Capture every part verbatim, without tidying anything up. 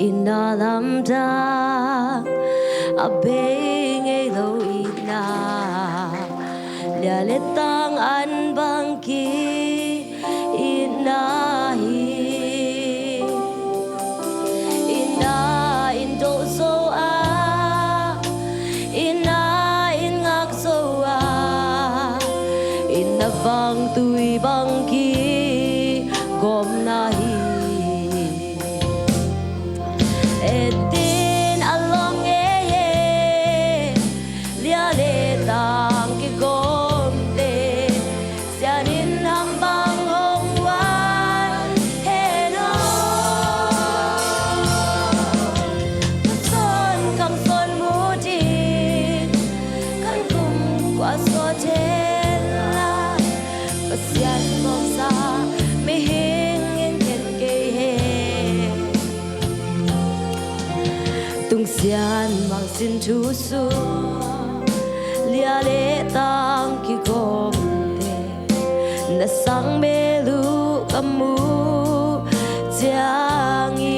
Itna lamdang a bei ngei lo itna, lia le tang an bang ki itna hi. Itna in doh zo a, itna in ngak zo a, itna bang tui bang ki gawmna hi. Etin a lawng ngei e, lia le tang kigawmte, sianin hambang hong uan hen aw. Ka sawn kang sawn mu ding, kan kum kua sawt hen la, Pasian gawmsa mihing in khen kei hen. Tungsian mangsin thu sung, lia le tang kigawmte, na sang mel uh ka muh ciangin,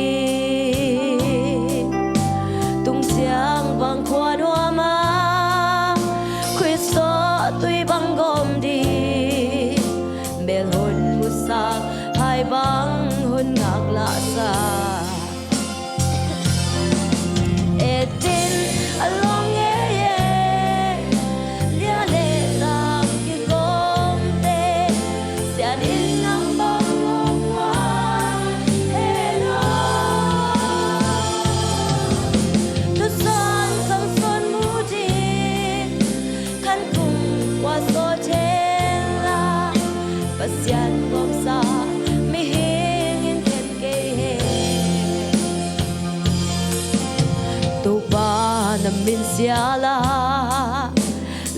tungsiang bang khua nuam a, Khrist tawh tui bang gawm ding, mel hun musak, hai bang hun ngak lahsa. Etin a lawng ngei e, lia le tang kigawmte, sianin hambang hong uan hen aw. Tusan kang sawn mu ding, kan kum kua sawt hen la, Pasian gawmsa mihing in khen kei hen. Topa na min sial a,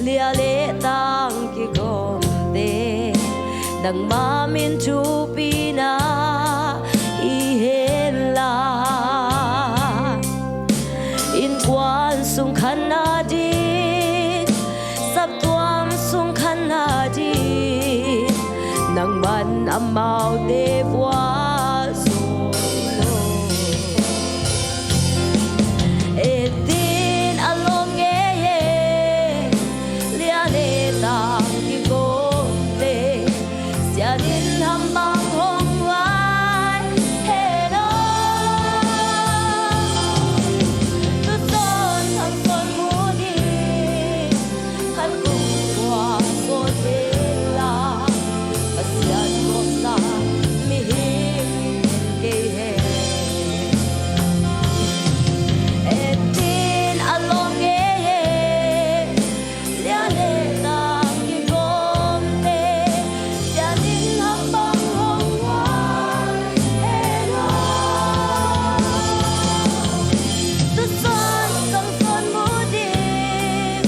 lia le tang kigawmte, nangma min thupina hi hen la. Innkuan sung khanna ding, saptuam sung khanna ding, nangman amaute vualzawl lo. Etin a lawng ngei e, lia le tang kigawmte, sianin hambang hong uan hen aw. Tusan hang sawn mu ding, kan kum kua sawt hen la, Pasian gawmsa mihing in khen kei hen. Etin a lawng ngei e, lia le tang kigawmte, sianin hambang hong uan hen aw. Tusan kang sawn mu ding,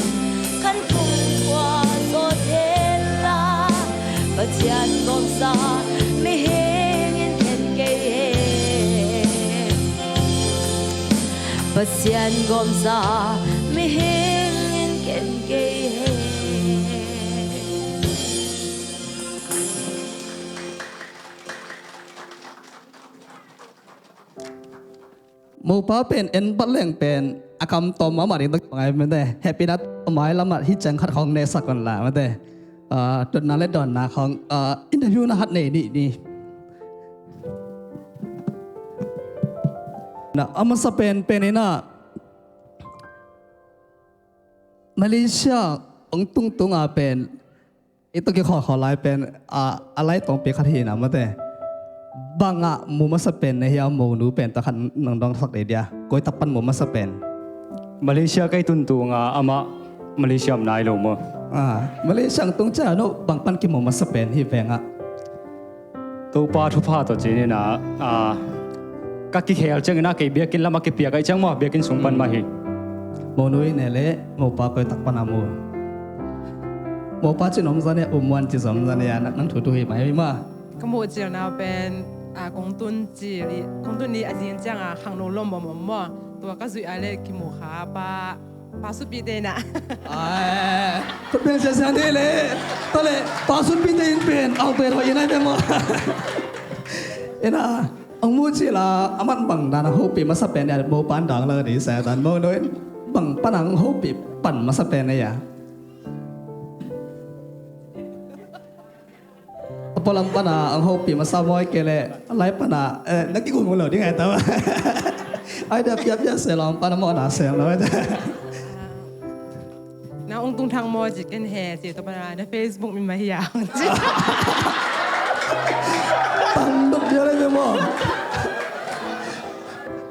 kan kum kua sawt hen la, Pasian gawmsa mihing in khen kei hen. Pasian gawmsa mihing in khen kei hen. Mopa pen en bat leng pen a kam tawm mahmah ding tawh kipangai mete. Hehpihna tawh mailam ah hih ciang khat khawng nehsak un la mete. Ah, dotna le dawnna khawng, ah, interview na khat nei ni ni. Na, a masa pen pen in ah Malaysia hong tung tung a pen i tawh kikhawlkhawlh lai pen, a, a laitawngpi khat hi na mate. Bangah mu masa pen na hi a, monu pen tawh khat nang dawngsak dei dia. Koi tak pan mu masa pen? Malaysia ka i tun tung a, amah Malaysia om nai lo maw. Ah, Malaysia ang tung ciang no bang pan kimu masa pen hi veng ah? Topa thupha tawh ci-in ah, ah, ka kikhel ciangin ah kei biakinn lamah kipiak ahih ciang maw, biakinn sung pan mah hi. Monu i ne leh mopa koi tak pan a mu? Mopa ci nuam zan e, U Muan ci zom zan e, a nak nang thu thu hi mah hi mah. Ka muh cilna pen, ah, kong tun cil i, kong tun i a zing ciang a khangno lom bawm om maw. Tua ka zuih a leh kimu kha pa Pa Sutpi te na. Ai, tua pen sia sia te le. Tua le, Pa Sutpi te in pen, au pen hoih in ai pen maw. Ena, Ang mu cila aman bang dan ang hopih masa pen ya, mo pan dang la di sa dan mo noi bang pan ang hopih pan masa pen ya. A pualam pana ang hopih masa maw, ahih kei leh a lai pana, eh, na kigum lo ding ai ta. Ai da pia pia se lam pana maw na se lo. Na ong tung thang maw ci ken he ci, tua pana na Facebook mi ma hi a. Tang dot dia le maw.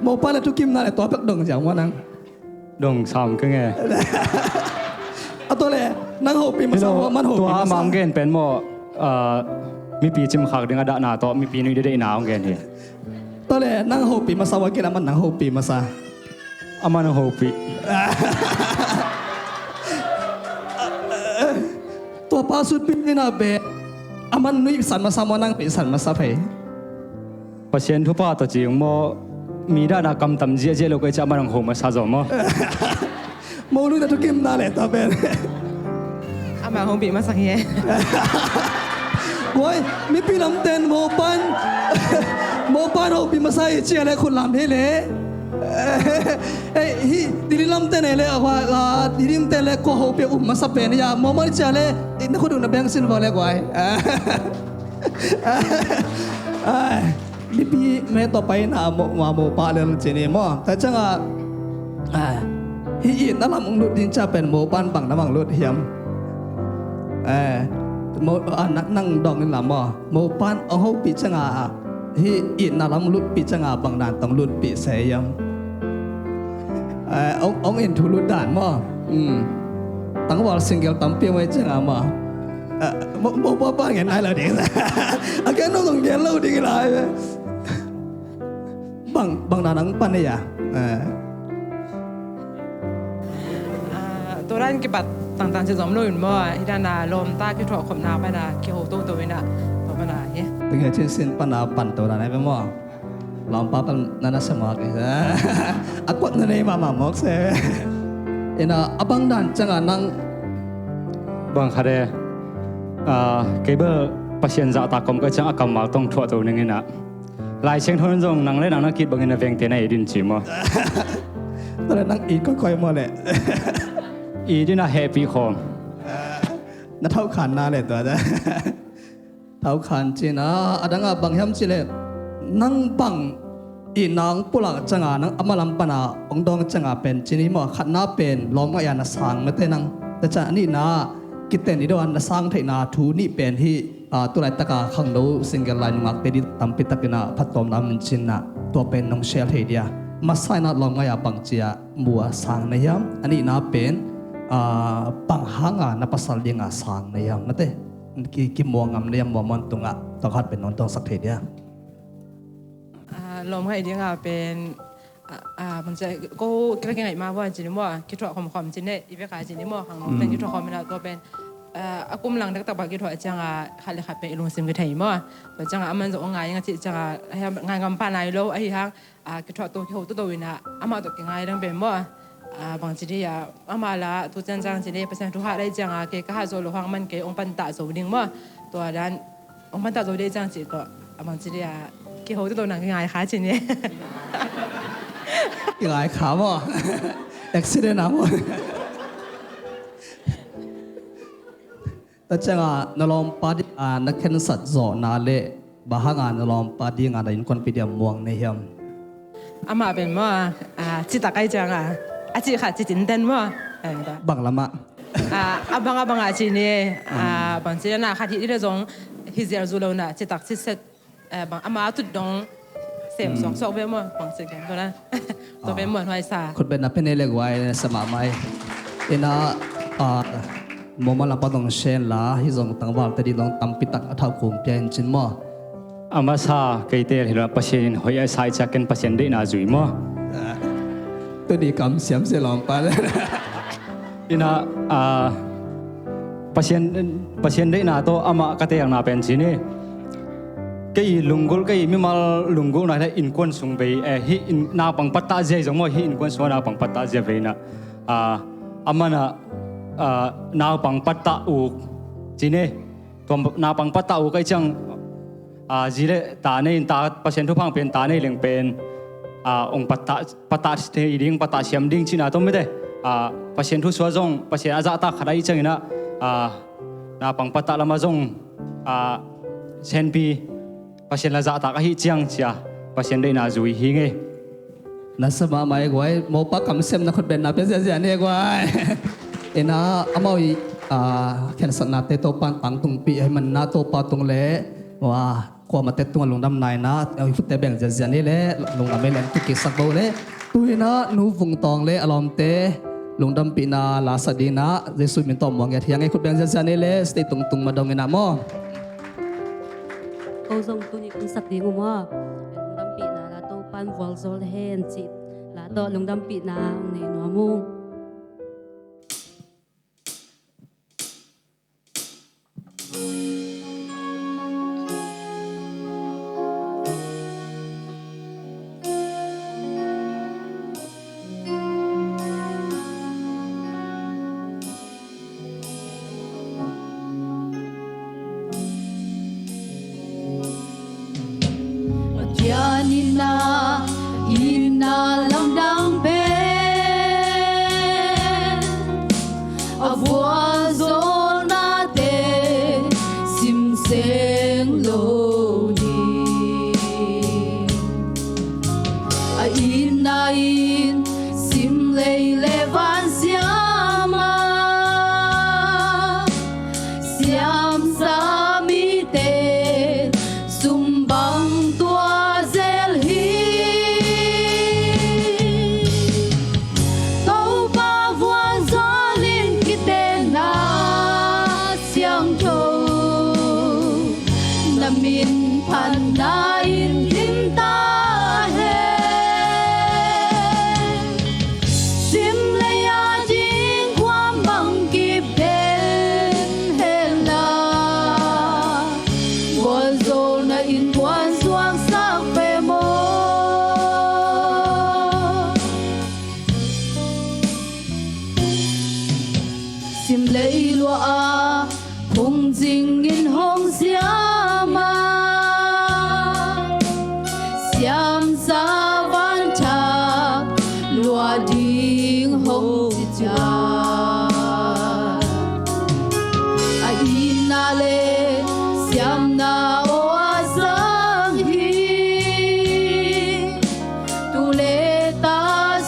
Mo pana thukim na le tua pek dong ciang maw nang. Dong sam ka nge. A tua le nang hopih masa maw, man hopih masa. Tua mang gen pen maw, ah, mipi cim khak ding a dahna tawh mipi nuih dede ina hong gen hi. Tua le nang hopih masa maw, kei le aman nang hopih masa. Aman hong hopih. Tua pa sut pi ina be aman nuih san masa maw, nang nuih san masa phei. Pasian thupha tawh cing maw, mi dahna kamtam ziahziah lo kei ciah aman hong ho masa zaw maw. Mo lui na thukim na le ta pen. Amah hong pih masak hi. Guai, mipi lamten mo pan, mo pan hong pih masa hi cia le khut lam hi le. Eh, hi tili lamten le, tili lamten le ko hong pih um masa pen ya mo man cia le, na khut um na beng sin va le guai. Ai, mipi me tawh pai na mo, mo, mo pa lel cini maw. Tua ciangah, ah, hih itna lam ong lut ding cia pen mo pan bang na mang lut hiam. Eh, mo, ah, nang, nang dong in la maw. Mo pan ong hopih ciangah, ah, hih itna lam lutpih ciangah bang dan tong lutpih se hiam. Eh, ong, ong in thu lut dan maw. Hmm. Tangval single tampi mai ciangah maw. Ah, mo, mo pa pa ngen nai lo ding. A gen nong nong gen lo ding lai. Bang, bang na nang pan ya. Ah. Ah, tua dan kipat tangtang ci zom lo in maw. Hi dan a lawmta kithuah khopna pan a kiho toto in a. Tua pan a hi. Tua nge cin sin pan a pan tua dan ai maw. Lawmpa pan na na sa mawk. A kuat na nei mahmah mawk se. Ina a bang dan ciangah nang bang khat e. Ah, kei bel Pasian zahtak kom ka ciang a kammal tong thuah to ning ina. Lai Siangtho in zong nang le nang na kit bangin na vengte na it in ci maw. Tua le nang it koikoi maw le. It in a hehpih khawm. Na thau khan na le tua da. Thau khan cina, a danga bang hiam ci le, nang bang i nang pulak cianga, nang ama lam pana ong dawng cianga pen cini maw, khatna pen lawmngaih a na sang mate nang, tua ciang a nihna kiten i dawh a na sang theihna thu nih pen hi, a, tulaitaka khangno single lai nungakte ding tampi takin a phattuamna min cinna, tua pen nong share thei dia. Masa ina lawmngaih a bang cia mu a sang na hiam, a nihna pen, a, bang hanga na pasal dinga sang na hiam mate. Ki, kimuang ngam na hiam, muang muang tungah tawkhat pen nong tawngsak thei dia. Ah, lawmngaih dinga pen, ah, ah, bangcia ko ka kingaih ma vua cini maw, kithuah khomkhom cini, i veka cini maw, khang pen kithuah khom ina tua pen, ah, a kum lang dektak bang kithuah cianga khat le khat pen i lungsim kithei maw. Tua cianga aman zong ong ngai ing a cih cianga, ngai ngam pha nai lo ahi hang, a, kithuah to kiho toto ina amah tawh kingai dang pen maw. A, bangci dih a, amah la tu cianciang ci dih Pasian thu hat lai cianga kei ka hat zo lo hang man kei ong pantah zo ding maw. Tua dan ong pantah zo dih ciang ci tawh a bangci dih a kiho toto nang kingai kha ci ni. Kingai kha maw. Accident a maw. Tua cianga na lawmpa ding a na khensat zawhna le bang hanga na lawmpa dinga na innkuanpih dia muang na hiam? Amah pen maw, a, citak ai cianga a cih khat ci cinten maw. Bang lamah? A, a bang a bangah ci ni, a, bang ci na khat hih dih le zong hi zial zu lo na citak ci set. Eh, bang ama tut dong sem suak suak ve maw, bang ci gen tua na. Tua ve maw, huai sa. Khut beng na pen ei le guai na sa mahmah ei. Ina, ah, momal a pa dong shen la hi zong tangval te dih dong tampi tak a thau kung pia in cin maw. A masa kei te hi la Pasian in hoih a sai ciakin Pasian deihna zui maw. Tu dih kam siam se lawmpa. Ina, ah, Pasian, Pasian deihna tawh amah ka teekna pen ci ni. Kei lunggulh, kei mimal lunggulhna hi le innkuan sung vei, eh, hih in, naupang pattah zia hi zong maw, hih innkuan sungah naupang pattah zia vei ina. Ah, amah na, ah, naupang pattah uk ci ni. Tua naupang pattah uk ai ciang a, zi le ta nei in ta, Pasian thupha hong pia in ta nei leng pen, a, hong patah, patah nei ding, patah siam ding cihna tawh mite, a, Pasian thu suah zong Pasian a zahtak khat ahih ciangin ah, a, naupang patah lamah zong, a, senpi Pasian la zahtak ahih ciang ci-a Pasian deihna zui hi ing ei. Nasa mahmah e guai, mopa kamsiamna khut benna pia ziahziah ni e guai. Ina amau i, a, khensatnate Topa'n tangtungpih ahih manin ah Topa tung le, wa, kuamate tungah lungdamna in ah, a, i khutte beng ziahziah ni le, lungdam ei leng, tu kiksak bo le. Tu-in ah Nu Vung Tawng le a lawmte lungdampihna la sak dingin ah Jesuh min tawh muang ngiat hi ing ei. Khut beng ziahziah ni le, stage tungtung ma dong in ah maw. Ko zong tuni kong sak ding uh maw. Lungdampihna la, Topa'n vualzawl hen cih la tawh lungdampihna hong nei nuam ung. Pathian in ah, in ah lamdang pen, a vualzawlnate simseng lo ding. A itna in simlei le van siam a, siamsa mite sum bang tua zel hi. Topa vualzawl in kitenna siangtho, na min phatna in dim ta hen. Simlei a ding khuam bang kip den hen la, vualzawlna innkuan suaksak ve maw. Simlei lua a phungcing in hong siam a, siamsa vanthak lua ding hong cicia. A itna le siamna aw a sang hi. Tu le ta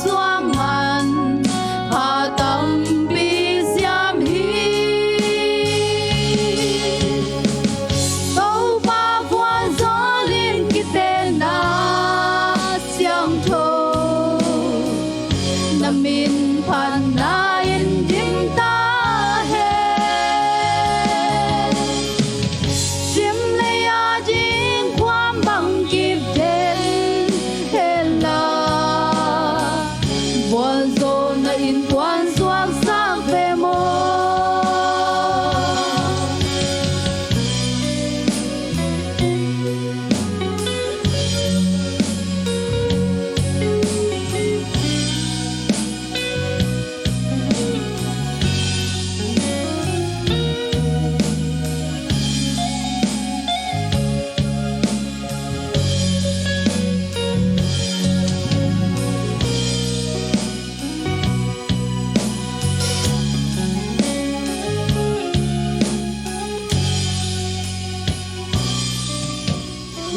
suang man pha tampi siam hi. Topa vualzawl in kitenna siangtho, na min phatna in dim ta hen. Simlei a ding khuam bang kip den hen la, vualzawlna innkuan suaksak ve maw.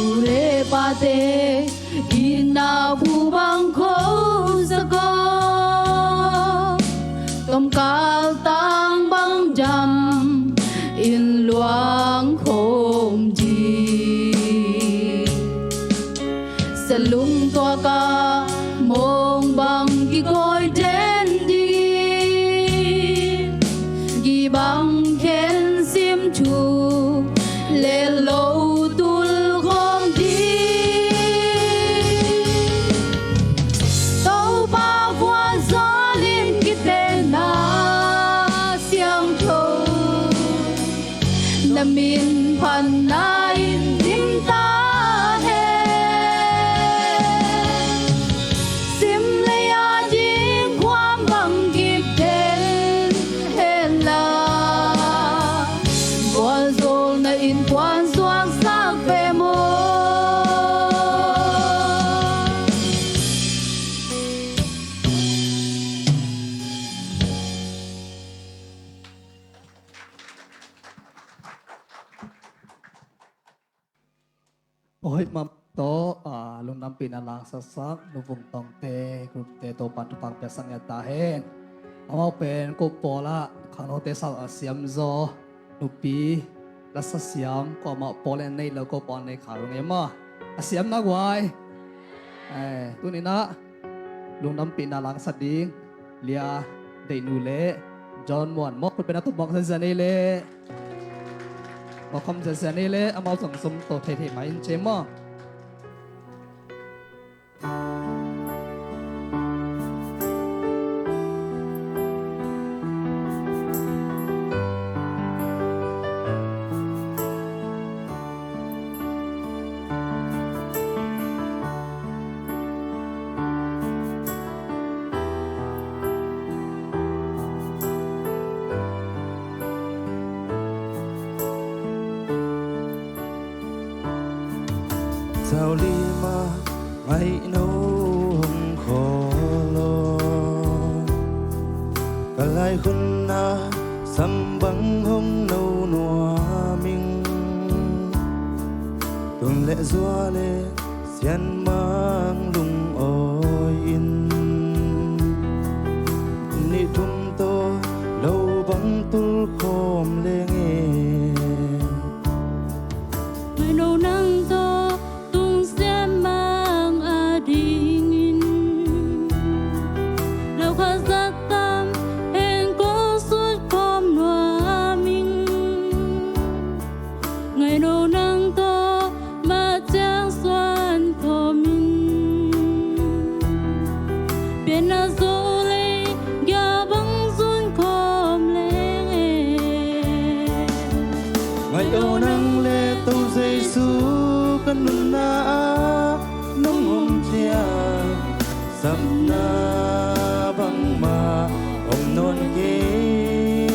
U le pate itna phu bang khosak aw, tomkal tang bang dam in luang khawm ding. Salung tuak a mawng bang kikawi den ding, gii bang khen sim thuk le lo tul khawm ding. Topa vualzawl in kitenna siangtho, na min phatna in dim ta hen. Sim Lungdampihna langsatsak Nu Vung Tawngte, grupte, Topa'n thupha piaksak ngiat ta hen. Amau pen ko pawl ah khangnote sal a siamzaw nupi, lasa siam, ko amau pawl in a nei lo, ko pawl in a nei kha lo ngei maw? A siam na guai. Eh, tuni-in ah lungdampihna langsat ding Lia Deihnu le John Muan maw, khut beng a tawh mawk ziahziah ni leh, mawk khawm ziahziah ni leh, amau zong zom to theithei mah in ci maw. Sau lima ngaih no hong khawl aw, ka lai hun ah sam bang hong no nuam ing. Tun le zua le sianmang lungawi in, nih thum tawh lo bang tul khawm leng e. Ngaih no nang tawh tung sianmang adingin, lo khat zat tam heng ko sut khawm nuam ing. Ngaih no nang tawh mah ciang suan khawm in, pianna zo lei gia bang zun khawm leng e. Ngaih aw nang le To Jesu, ka nunna ah nong om ciang sapna bangmah om nawn kei.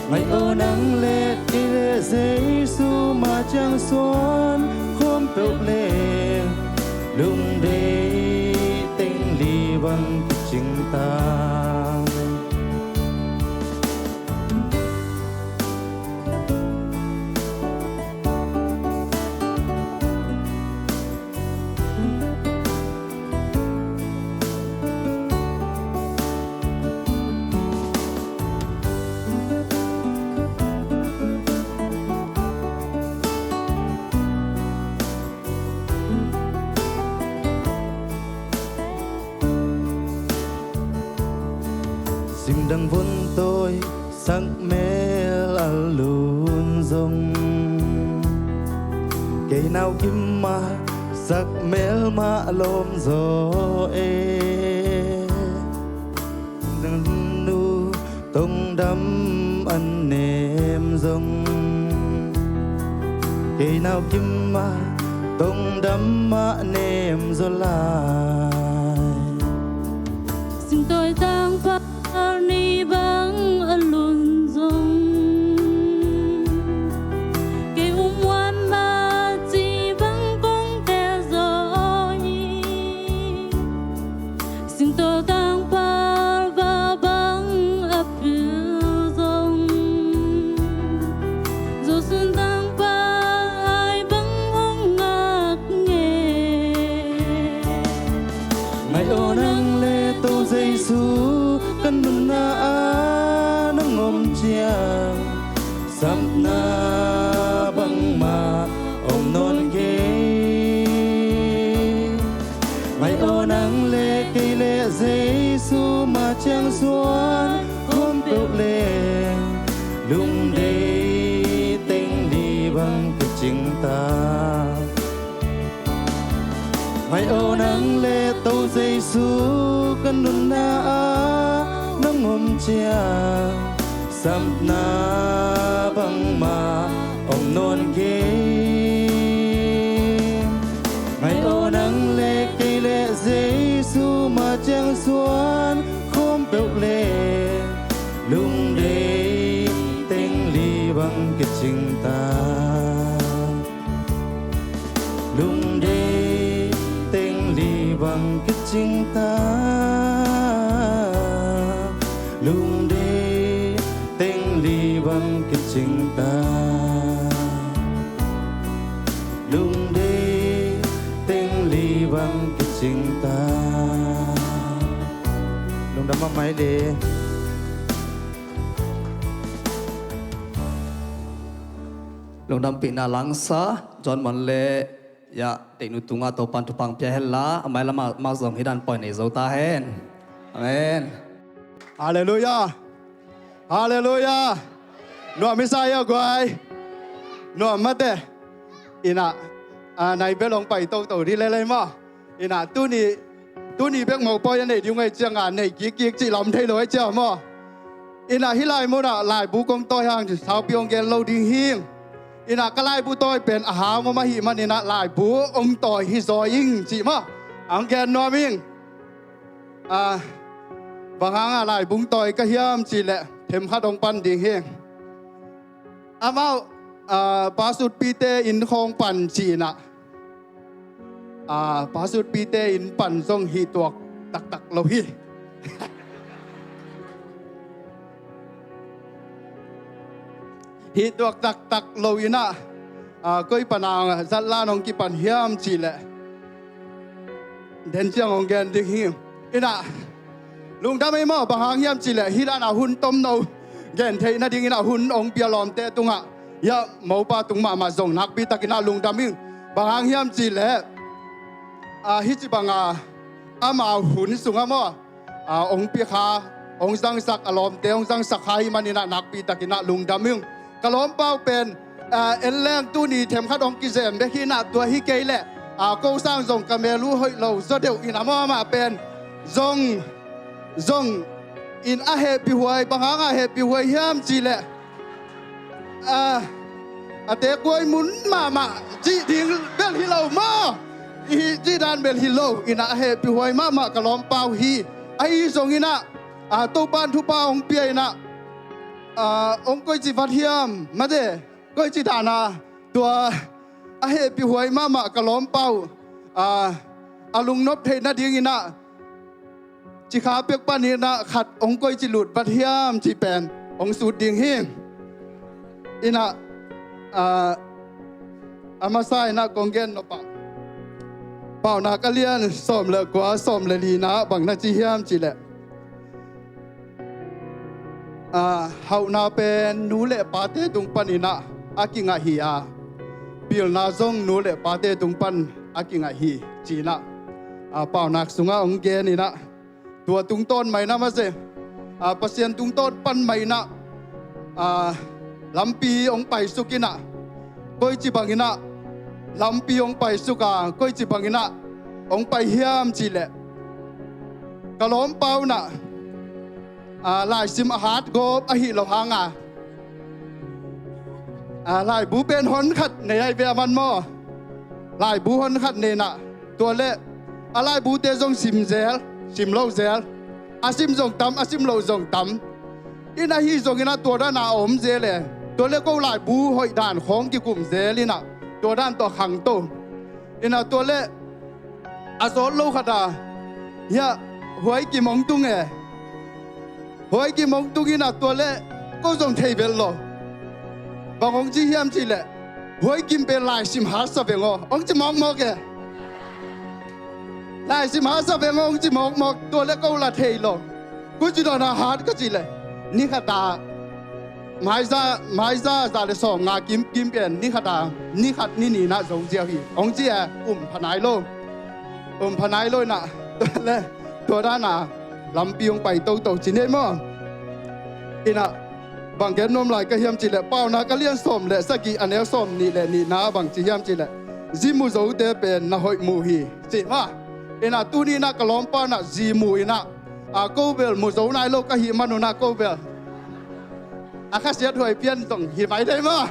Ngaih aw nang le kei le Jesu mah ciang suan khawm peuh le, lungdeih teng li bang kicing ta. Singdang von tawi sak mel a lun zong, kei nau kim ah sak mel mah lawm zaw e. Singdang nu tongdam a nem zong, kei nau kim ah tongdam mah nem zaw lai. Singtawi tangval ni bang a lun zong, kei um huan mah ci bang kong tel zaw hi. Singtawi tangval va bang a pil zong, zo sun tangval ai bang hong ngak nge. Ngaih aw nang le To Jesu, ka nunna ah nong om ciang sapna bangmah om nawn kei. Ngaih aw nang le kei le Jesu mah ciang suan khawm peuh le, lungdeih teng li bang kicing ta. Ngaih aw nang le To Jesu, ka nunna ah nong om ciang sapna bangmah om nawn kei. Ngaih aw nang le kei le Jesu mah ciang suan khawm peuh le, lungdeih teng li bang kicing ta. Lungdeih teng li bang kicing ta. Lungdeih teng li bang kicing ta. Lungdeih Van kicing ta. Lungdam mahmah ei. Lungdampihna langsa John Mon le, ya, teinu tungah Topan thupha pia hen la, a mai lamah mak zong hi dan pawi nei zo ta hen. Amen. Halleluiah. Halleluiah. Nuam i sa ia guai. Nuam mate. Ina, a, nai bel hong pai toto di lelei maw. Ina, tuni, tuni bek mopawi a nei ding uh ei cianga, nei kikkik cih lam thei lo ei cia maw. Ina, hih lai munah laibu kong tawi hang saupi hong gen lo ding hing. Ina, ka laibu tawi pen a hang om ahih maninah laibu hong tawi hi zaw ing cih maw. Hong gen nuam ing. A, bang hanga laibu hong tawi ka hiam cihleh themkhat hong pan ding hi. Amau, a, pasutpite inn khawng pan cihinah, a, pasutpite inn pan zong hih tuak taktak lo hi. Hih tuak taktak lo inah, a, koi pana zatlan hong kipan hiam cihleh den ciang hong gen ding hi. Inah lungdam ei maw, bang hang hiam cihleh hih dana hun tomno gen theih nading inah hun hong pia lawmte tungah, ya, mopa tung mahmah zong nakpi takinah lungdam ing. Bang hang hiam cihleh, a, hih ci banga amau hun sungah maw, a, hong pia kha, hong zangsak, a lawmte hong zangsak kha hih maninah nakpi takinah lungdam ing. Ka lawmpau pen, a, en leng tuni themkhat hong kizem bek hinah tua hi kei leh, a, ko sang zong ka mel uh hoih lo zaw deuh inah maw amah pen zong, zong in a hehpihhuai, bang hanga hehpihhuai hiam cihleh, a, a tekuai mun mahmah cih ding bel hi lo maw. Ihi cih dan bel hi lo inah a hehpihhuai mahmah ka lawmpau hi. Ahi zonginah, a, Topan thupha hong pia inah, a, hong koici vat hiam mate, koici dana tua a hehpihhuai mahmah ka lawmpau, a, a lungnop theih nadinginah cikha pek paninah khat hong koici lut vat hiam cih pen hong sut ding hi. Inah, a, a masa inah kong gen nop ah Paunak a lian sawm le kua, sawm le lina bang na ci hiam cihleh, a, hauhna pen nu le pate tung paninah a kingah hi a, pilna zong nu le pate tung pan a kingah hi cinah, a, Paunak sungah hong gen inah, tua tungtawn mah inah mase, a, Pasian tungtawn pan mah inah, a, lampi hong paisuk inah, koici banginah lampi hong paisuk a, koici banginah hong pai hiam cihleh, ka lawmpau inah, a, laisim a hat gawp ahi lo hanga, a, laibu pen hon khat nei ahi ve a man maw. Laibu hon khat nei inah, tua leh a laibute zong sim zel, sim lo zel, a sim zong tam, a sim lo zong tam. Inah ahi zonginah tua dana a om zel e. Tua leh ko laibu hoih dan khawng kikum zel inah tua dan tawh khangto. Inah tua leh a sawt lo khata, hiah huai kim hong tung e. Huai kim hong tung inah tua leh ko zong thei vel lo. Bang hong ci hiam cihleh, huai kim pen laisim hat sa veng aw hong ci mawkmawk e. Laisim hat sa veng aw hong ci mawkmawk, tua leh ko la thei lo. Kuci dana hat ka cihleh, ni khata maiza, maiza za le sawm nga kimkim pen ni khata, ni khat ni ninah zo ziau hi hong ci e. Um pha nai lo. Um pha nai lo inah, tua leh tua dana lampi hong pai toto ci nei maw. Inah bang gen nuam lai ka hiam cihleh, Paunak a lian sawm le sagih a neu sawm nih le nihna bang ci hiam cihleh, zi mu zote pen na hoih mu hi ci maw. Inah tuni inah ka lawmpau inah zi mu inah, a, ko bel mu zo nai lo ka hih manunah ko bel a khasiat huai pian zong hi mai thei maw.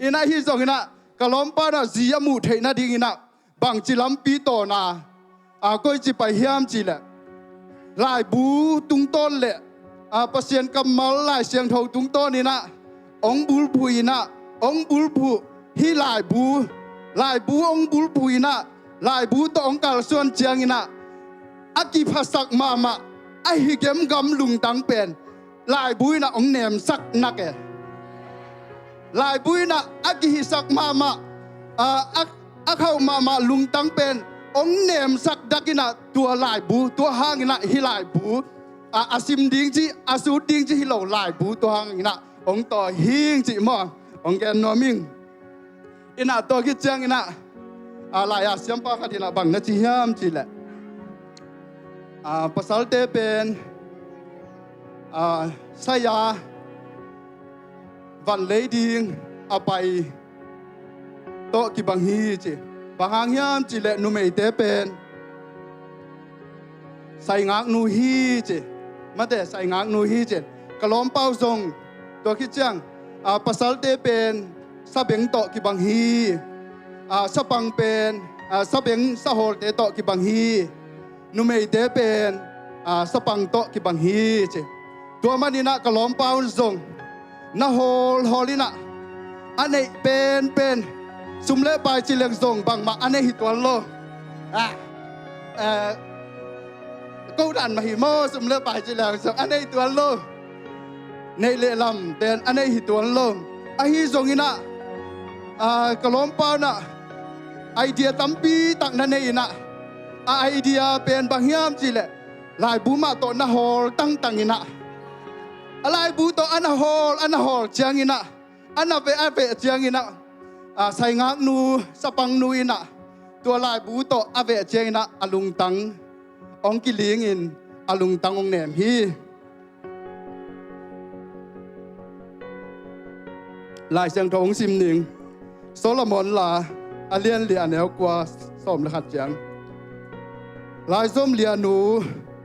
Inah ahi zonginah ka lawmpau inah zi a muh theih nadinginah bangci lampi tawna, a, koici pai hiam cihleh, laibu tungtawn le, a, Pasian kammal Lai Siangtho tungtawn inah hong bulphuh inah, hong bulphuh hih laibu, laibu hong bulphuh inah, laibu tawh hong kalsuan cianginah a kiphasak mahmah ahi gemgam lungtang pen laibu inah hong nemsak nak e. Laibu inah a kihihsak mahmah, a, a, a khauh mahmah lungtang pen hong nemsak dak in ah tua laibu, tua hang in ah hih laibu, a, a sim ding ci, a sut ding ci hi lo laibu, tua hang in ah hong tawh hing ci maw, hong gen nuam ing. In ah tua khit ciang in ah, a, lai-a siampa khat in ah bang na ci hiam cih leh, a, pasalte pen, a, sai-a van lei ding a pai tawh kibang hi ci. Bang hang hiam cih leh numeite pen saingaknu hi ci. Mate, saingaknu hi ci. Ka lawmpau zong tua khit ciang, a, pasalte pen sabeng tawh kibang hi. A, sapang pen, a, sabeng sahawlte tawh kibang hi. Numeite pen, a, sapang tawh kibang hi ci. Tua manin ah ka lawmpau zong na hawlhawl in ah, a neih penpen sum le pai ci leng zong bangmah a neih hi tuan lo. A, eh, ko dan mah hi maw, sum le pai ci leng zong a neih tuan lo. Neih le lam pen a neih hi tuan lo. Ahi zong in ah, a, ka lawmpau in ah idea tampi tak na nei in ah, a idea pen bang hiam cih leh laibu mah tawh na hawl tangtang in ah, a laibu tawh a na hawl, a na hawl ciang in ah, a na veh, a veh ciang in ah, a, saingaknu, sapangnu in ah tua laibu tawh a veh ciang in ah a lungtang hong kiling in a lungtang hong nem hi. Lai Siangtho hong sim ning. Solomon la a lian li a neu kua sawm le khat ciang, laizom lianu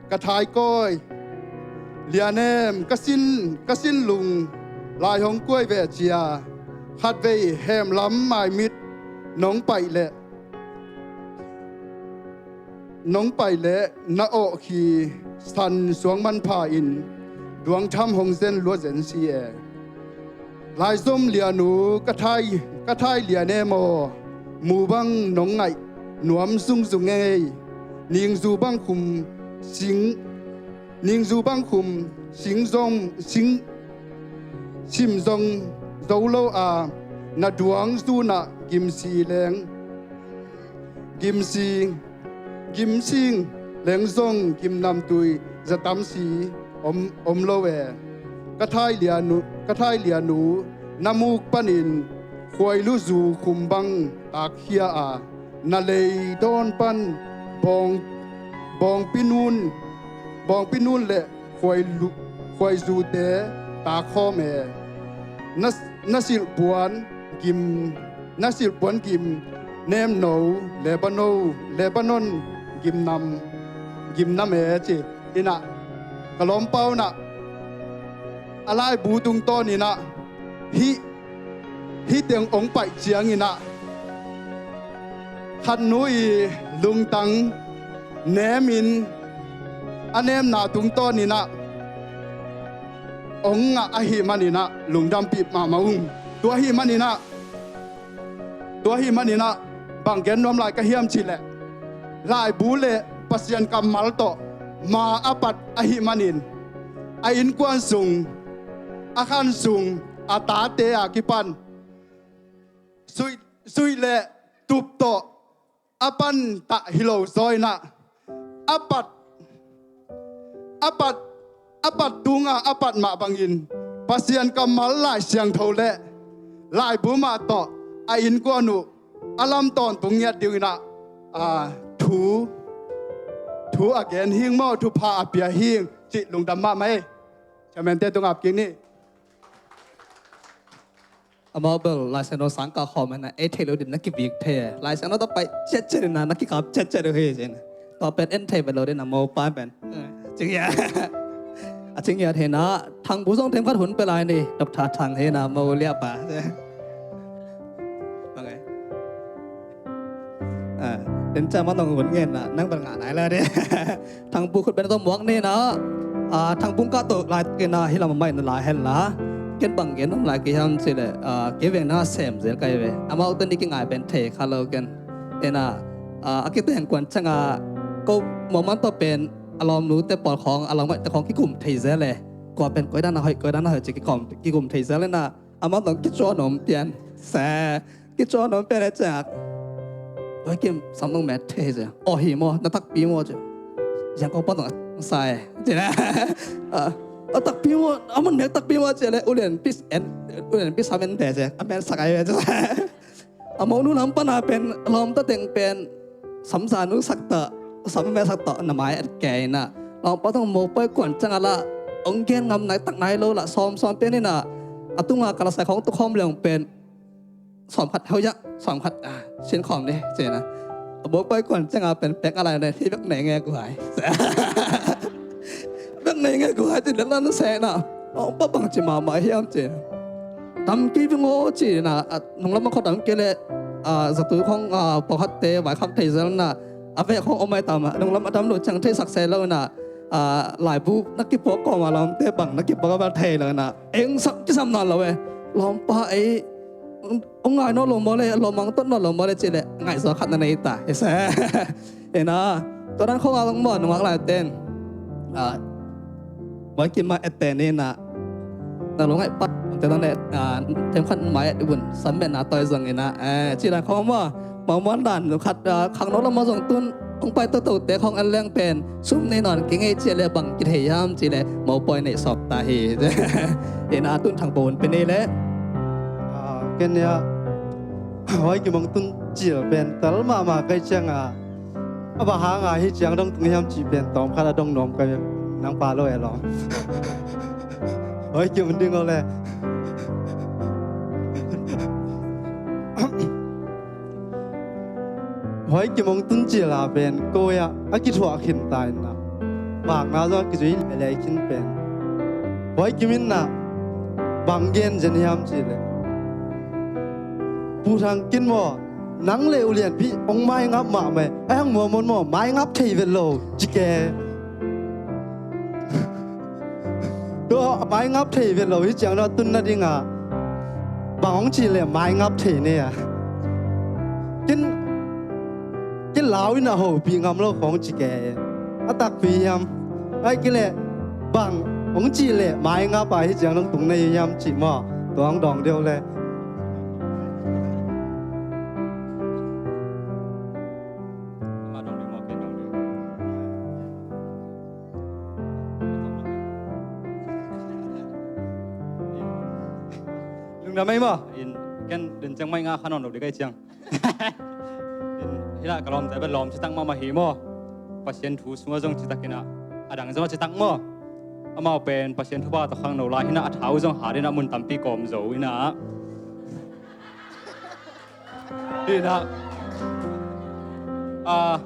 ka thaikawi, lianem ka sin, ka sin lung lai hong kuai ve cia, khatvei hemlam maimit nong paih leh, nong paih leh na awh khi san suang manpha in duangtham hong zen lua zen si e. Laizom lianu ka thai, ka thai lianem aw, mu bang nong ngaih nuam zungzung ei. Ningzu bang khum sing, ningzu bang khum sing zong, sing sim zong zo lo a, na duang zunah gimsi leng, gimsi, gimsing leng zong gimnamtui zatamsi om, om lo e. Ka thai lianu, ka thai lianu na muk panin khuailu zu khum bang takkhia a, na lei dawn pan bawng, bawngpi nun, bawngpi nun le khuailu, khuaizute takkhawm e. Na, na silhpuan gim, na silhpuan gim nemno Lebano, Lebanon gimnam, gimnam e ci. In ah ka lawmpau in ah a laibu tungtawn in ah hih, hih teng hong paih ciang in ah khatnu i lungtang nemin a nemna tungtawn in ah hong ngah ahih manin ah lungdampih mahmah ung. Tua ahih manin ah, tua ahih manin ah bang gen nuam lai ka hiam cih leh, laibu le Pasian kammal tawh ma a pat ahih manin a innkuan sung, a khan sung, a tate a kipan suih, suih le tup tawh a pan tah hi lo zaw in ah, a pat, a pat, a pat tunga a pat mah bangin Pasian kammal Lai Siangtho le laibu mah tawh a innkuan uh a lam tawntung ngiat ding in ah, a, thu, thu a gen hing maw, thupha a pia hing cih lungdam mahmah ei. Chairman-te tungah ap kik ni. Amau bel Lai Siangtho sang kah khawm hi na, ei theih loh ding na kivik thei. Lai Siangtho tawh pai ciatciat in na, na kikap ciatciat uh hi ci. Tua pen en thei bel lo ding na, mopa pen. Cing ya. A cing ya thei na, Thang bu zong themkhat hun pia lai ni, Doctor Thang hi na, mo liap a. Bang e. A, den ca ma nong hun ngen na, nang bel ngah nai la ding. Thang bu khut beng tawh muak ni na, a, Thang bu kah tawh laitak in na, hih lam a mah in na la hen la. Ken bang gen nuam lai ka hiam cih leh, a, kei veng na sem zel ka hi ve. Amau tawh ni kingai pen thei kha lo ken. Ina, a, a kiteng kuan ciang a, ko muak man tawh pen, a lawmnute pawl khawng, a lawmngaihte khawng kikum thei zel e. Kua pen koi dan a hoih, koi dan a hoih ci kikum, kikum thei zel e na. Amau tawh kicuan om pian. Se, kicuan om pian e ciang a. Oi Kim, sam nong met thei cia. Aw hi maw, na takpi maw cia. Zangkong pan tong sa e. Cia na. A takpi maw, a mun nek takpi maw cia le, ulian pis en, ulian pis sam en te cia. A men sak ai cia. A monu lam pana pen, lawmta teng pen, sam za nu sak ta, sam me sak ta, na mai et kei na. Lawmpa tong mopoi kuan ciang a la, ong gen ngam nai tak nai lo la, sawm sawm pen ina. A tunga kala sai khong tu khawm leong pen. Sawm khat, hau ya, sawm khat, a, sin khawm ni, cia na. A mopoi kuan ciang a pen pek a lai ne, hi bek nei nge guai. Bek nei nge guai, cia na lan se na. Ong pa bang ci mama hiam cia. Tam ki bi ngo ci na, a, nung lam a kho tam ki le, a, zatu khong, a, pau khat te, vai kham thei zel na, a ve khong om ai tam, a, nung lam a tam lo ciang thei sak se lo na, a, lai bu, na ki pok ko ma lam te bang, na ki pok a bal thei lo na, eng sak ki sam na lo e, lawmpa ei, ong ngai no lo mo le, lawmang tot no lo mo le ci le, ngai zo khat na nei ta, ese. Ina, tua dan khong a long mo, nung ak lai ten. A, Oi Kim ma et te ni na. Na lo ngai pa, te dan le, a, tem khat ma et bun, sam me na toi zong ina. E, ci dan khong ma, ma muan dan, khat, a, khang no la ma zong tun, ong pai to to te khong an leng pen, sum nei non, ki ngei ci le bang, ki thei yam ci le, mopoi nei sawk ta hi. Ina tun thang pon pen ni le. A, ken ya, Oi Kim ong tun cil pen, tal mama kai ciang a, a ba hang a hi ciang dong tung hiam ci pen tawm khat a dong nuam kai nang pa lo e lo. Oi Kim ding o le. Oi Kim ong tun cil a pen ko ya a kithuah khin ta in na. Bak na zo a kizui le le khin pen. Oi Kim in na bang gen zen hiam ci le. Pu Thang Kin maw, nang le ulian pi ong mai ngap mah mai, ai hang muamon maw, mai ngap thei vet lo, ci ke. Tua mai ngap thei vet lo, hi ciang tua tun na ding a, bang ong ci le mai ngap thei ne a. Kin, kin lau in a ho pi ngam lo khong ci ke. A takpi hiam, ai ki le, bang ong ci le mai ngap a hi ciang dong tung nei hiam ci maw, tua ong dong deuh le. Lungdam ei maw? In ken den ciang mai nga kha nawn lo ding kai ciang. In hila ka lawmte bel lawm citak mahmah hi maw? Pasian thu sungah zong citak inah, a dang zong a citak maw? Amau pen Pasian thupha tawh khangno lai hinah, a thau zong hat inah, mun tampi kawm zo inah. Hinah. Ah,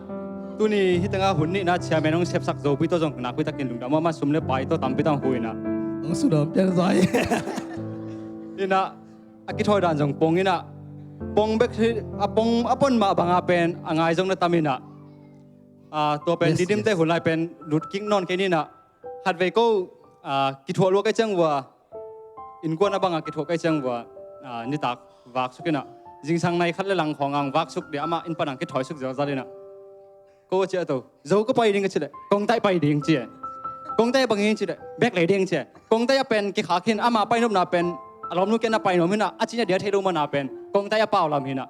tuni hitengah hun nihna chairman hong sepsak zopi tawh zong nakpitakin lungdam, amah sum le pai tawh tampi tang hu inah. Hong sudawm pian zai. Hinah, a kithawi dan zong pong inah. Pong bek hi, a pong, a pon mah banga pen a ngai zong na tam inah. Ah, tua pen Didimte hun lai pen lut kik nawn kei ninah. Khatvei ko, ah, kithuah lua kei ciang vua, innkuan a banga kithuah kei ciang vua, ah, nitak vaksuk inah, zingsang nai khat le lang khawng ang vaksuk dia, amah inn pan ang kithawisuk zialzal inah. Ko a ciah to, zo ka pai ding ka cileh, kongtai pai ding cia. Kongtai bangin cileh, bek lei ding cia. Kongtai a pen kikhak hin, amah painopna pen a lawmnu kian a painom hinah, a cina dia thei lo mana pen kongtai a paulam hinah.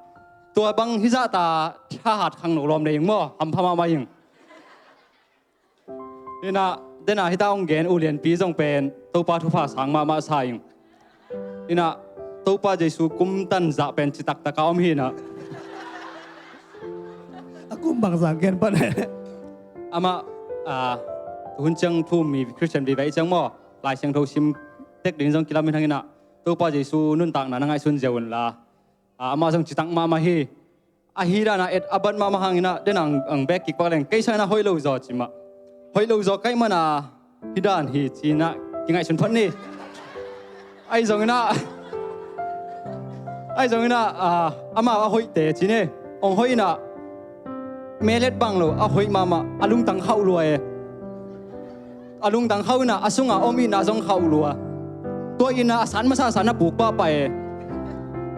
Tua bang hizahta thahat khangno lawm dei ing maw, hampha mahmah ing. Inah, denah hita hong gen u lianpi zong pen Topa thupha sang mahmah sa ing. Inah, Topa Jesu kumtan zah pen citaktak a om hinah. A kum bang zah gen pan. Amah, ah, hun ciang thu mi Christian vive ciang maw, Lai Siangtho sim tek ding zong kilam in hang inah, Topa Jesu nuntakna na ngaihsun ziau unla. Ah, amah zong citak mahmah hi. Ahi dana et a bat mahmah hanginah, den ang, ang bek kik pak leng, kei sangin a hoih lo zaw cimah. Hoih lo zaw kaih mana hi dan hi cinah kingaihsun phot ni. Ahi zonginah, ahi zonginah, ah, amah a hoihte cine, ong hoih inah, melet bang lo, a hoih mahmah, a lungtang khauh lua e. A lungtang khauh inah, a sunga om itna zong khauh lua. Tua itna a san masa san a puk pahpah e.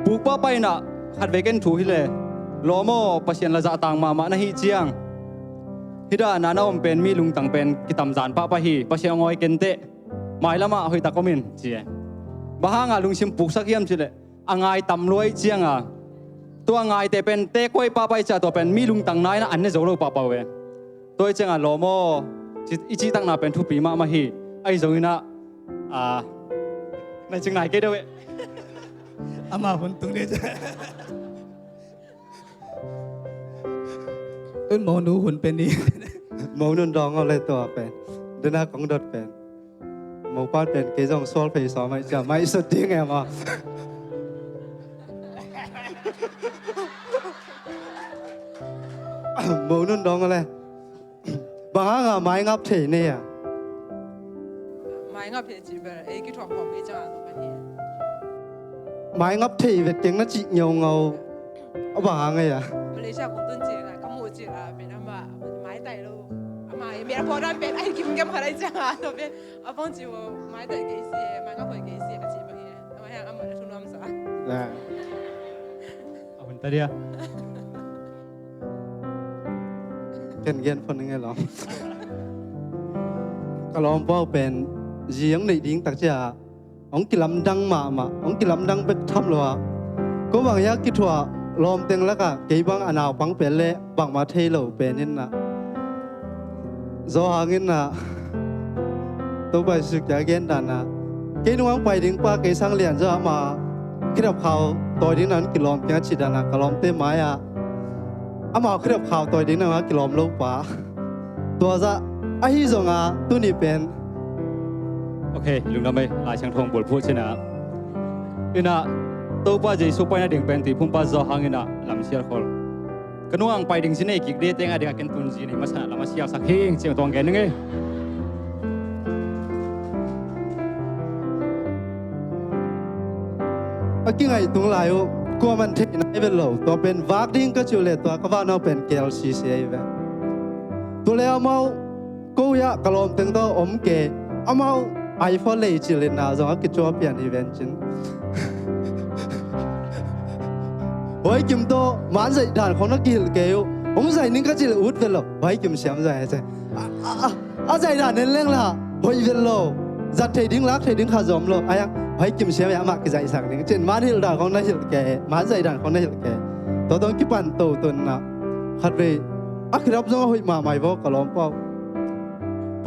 Puk pahpah inah, khatvei ken thu hi le, lawm aw, Pasian la zahtang mahmah na hih ciang, hidana na om pen mi lungtang pen kitamzan pahpah hi. Pasian a ngawi kenteh, mailamah hoihtak om in ci e. Bang hanga lungsim puksak hiam cileh, a ngai tam lua ih cianga, Tua ngaite pen te koi pahpah i ciah tua pen mi lungtang naina an ne zo lo pahpah uh e. Tua i ciangah lawm aw, ci- i cihtakna pen thupi mahmah hi. Ahi zonginah ah, nai cing nai kei deuh e. Ama hun tung deuh. Tun monu hun pen ni. Monu dawng aw le tua pen. Dena kong dot pen. Mopa pen kei zong sual phei sawm ai cia mai sut ding em aw. Monu dawng aw le. Bang hanga mai ngap thei nei a? Mai ngap thei cih bel ei kithuah khawm ei ciangah tua ka hi. Mai ngap thei vet keng na cih ngeungau a bang hang ei a? Malaysia kong tun cih la ka muh cih la pen ama mai tai lo. Ama ei mel pawh dan pen ai kim kem khat ai ciangah tua pen a phone cih uh mai tai kei si mai ngap thei kei si ka cih bang hi. Ama hiang ama na thu nuam sa. A hun ta dia. Ken gen phone nge lawm. Ka lawmpa uh pen zi hong neih ding tak cia hong kilamdang mahmah, hong kilamdang bek tham lo ah. Ko bang hiah kithuah lawmteng lakah kei bang a naupang pen le bangmah thei lo pen in ah. Zo hangin ah Topa Jesu kia gen dan ah kei nung hong pai ding pa kei sang lian zo ama khirap khau tawi ding nan kilawm kia ci dan ah ka lawmte mai ah amau khirap khau tawi ding nan kilawm lo pa. Tua zah ahi zonga tuni pen. Ok, lungdam ei, Lai Siangtho hong bulphuh cina. Ina Topa Jesu paina ding pen tuiphumpa Zo hangin ah lamsial khol. Ka nungang pai ding ci nei kik de teng a ding a ken tun ci nei masa na lam a sial sak hing ciang tuang gen ning e. A kingaih tung lai uh kuaman theih nai vet lo tua pen vak ding ka ciu le tua ka vak nau pen K L C C a hi ve. Tua le amau ko hiah ka lawmteng tawh om ke amau iPhone lei cilin ah zong a kicuah pian hi ven cin. Huai kim tawh man zaih dan khong na kihilh kei uh hong zaih ning ka cilh ut vet lo huai kim siam zaih a zaih dan en leng la hoih vet lo. Zat thei ding lak thei ding kha zom lo ai ang huai kim siam amah kizaihsak ning cin man hilh dan khong na hilh kei man zaih dan khong na hilh kei. Tua tawh kipan to tun ah khat vei a khirap zong a hoih mahmah hi vaw ka lawm pau.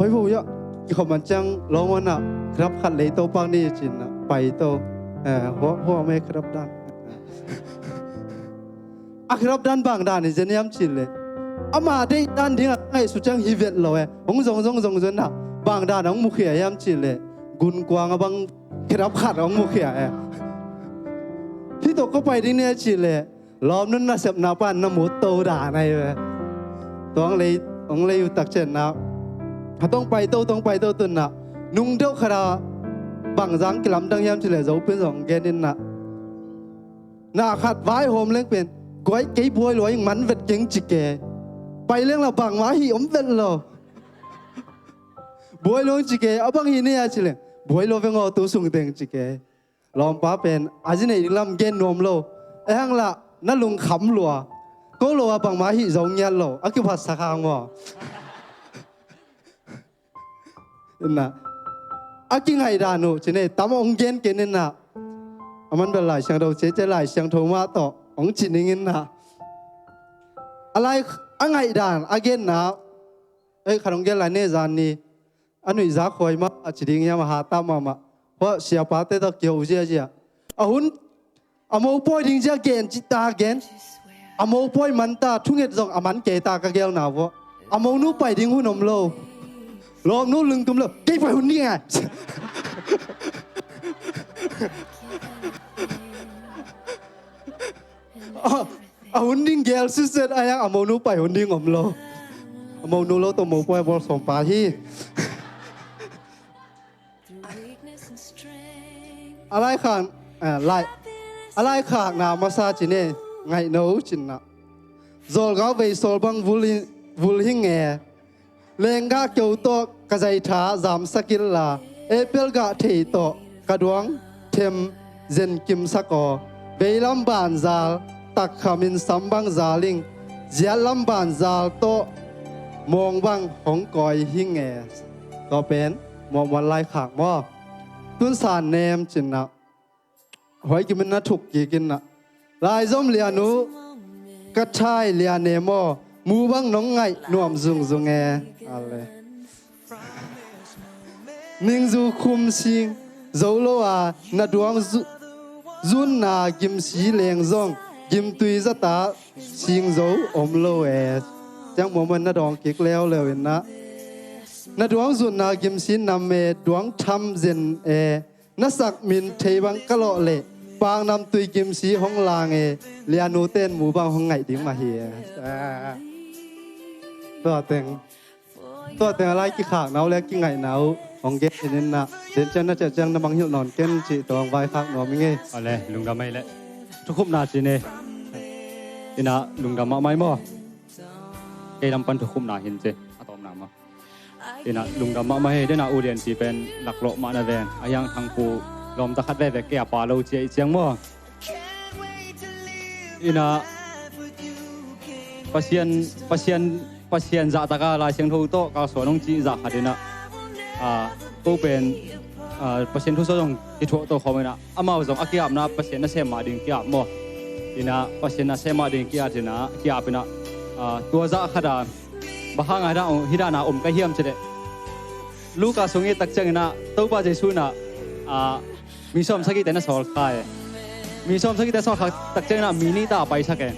Hoih vaw hiah kikhop man ciang lawng on ah khirap khat lei to pak ni cin ah pai to. Huah huah me khirap dan a khirap dan bang dan hi zen hiam cih leh ama deih dan ding a ngaihsut ciang hi vet lo e. Hong zong zong zong zon ah bang dan hong mukhia hiam cih leh gunkuang a bang khirap khat hong mukhia e. Hih tawh ka pai ding ni a cih leh lawmnun nasepna pan na mut to dan ahi ve. Tua hong lei hong lei uh tak cianna a tong pai to tong pai to tunna nung deuh khat a bangzang kilamdang hiam cih leh zo pen zong gen inna na khat vaihawm leng pen guai kei buai lua ing man vet keng ci ke. Pai leng la bangmah hih om vet lo. Buai lua ing ci ke a bang hi ni a ci leng buai lua veng aw tu sung teng ci ke. Lawmpa pen a zi neih ding lam gen nuam lo. Ei hang lah na lungkham lua ko lo a bangmah hih zo ngiat lo a kiphatsak hang maw? Inna a kingaihdan uh ci nei tam hong gen ken inna a man bel Lai Siangtho cece Lai Siangtho mah tawh hong ci ning inna a lai a ngaihdan a genna ei khat hong gen lai ne zan ni a nuihza khuai mah a ci ding hiam a hata mahmah. Huah siapate tawh kio ziazia a hun a mopawi ding zia gen cita gen a mopawi manta thunget zong a man kei ta ka gelna vuah a monu pai ding hun om lo. Lawmnu lungtum lo kei pai hun ding a a hun ding gel sitset a hiang a monu pai hun ding om lo. A monu lo tawh mopawi bawl sawm pa hi. A laikhak a laikhakna masa ci ne ngaihno cinna zawlgau veisawl bang vul hi nge. Lenggah keu tawh ka zaitha zamsakilla apple gah thei tawh ka duang them zenkimsak aw. Veilam banzal takkhamin sam bang zaling ziatlam banzal tawh mawng bang hong kawi hi nge. Tua pen muahmuan laikhak maw? Tunsan nem cinna huai kimin na thuk kikinna Laizom Lian uh, ka thai Lian e maw, mu bang nong ngaih nuam zungzung e. Ale. Ningzu khum sing zo lo a, na duang zu-, zunna gimsi leng zong gimtui zata sing zo om lo e. Ciang muamah na dawng kik leuleu in ah, na duang zunna gimsi nam e, duang tham zen e, na sak min thei bang ka lawh leh paknamtui gimsi hong lang e, Lian uh ten mu bang hong ngaih ding mah hi e. Tua teng, tua teng a lai kikhakna uh le kigaihna uh hong gen in ah, den ciang na ciah ciang na mangngilh nawn ken cih tawh hong vaikhak nuam ing e. Ale, lungdam ei le. Thukhupna ci ni. In ah lungdam mahmah ei maw. Kei lam pan thukhupna hin ci a tawpna maw. In ah lungdam mahmah hi. Den ah U Lian Pi pen laklawh mah na ven, a hiang Thangpu lawmta khat veve kei a pa lo ci a i ciang maw. In ah Pasian, Pasian, Pasian zahtaka Lai Siangtho tawh kalsuan hong cih zah khat in ah, a, ko pen, a, Pasian thu sawzong kithuah to khawm in ah, amau zong a ki-apna Pasian nasem mah ding ki-ap maw. In ah Pasian nasem mah ding ki-at in ah, ki-ap in ah, a, tua zah khat a bang hang a hih dan a om ka hiam cih leh, Luka sung i et tak ciangin ah Topa Jesuh in ah, a, mi sawmsagihte na sawl kha e. Mi sawmsagihte sawl kha tak ciangin ah mi nih ta a paisak e.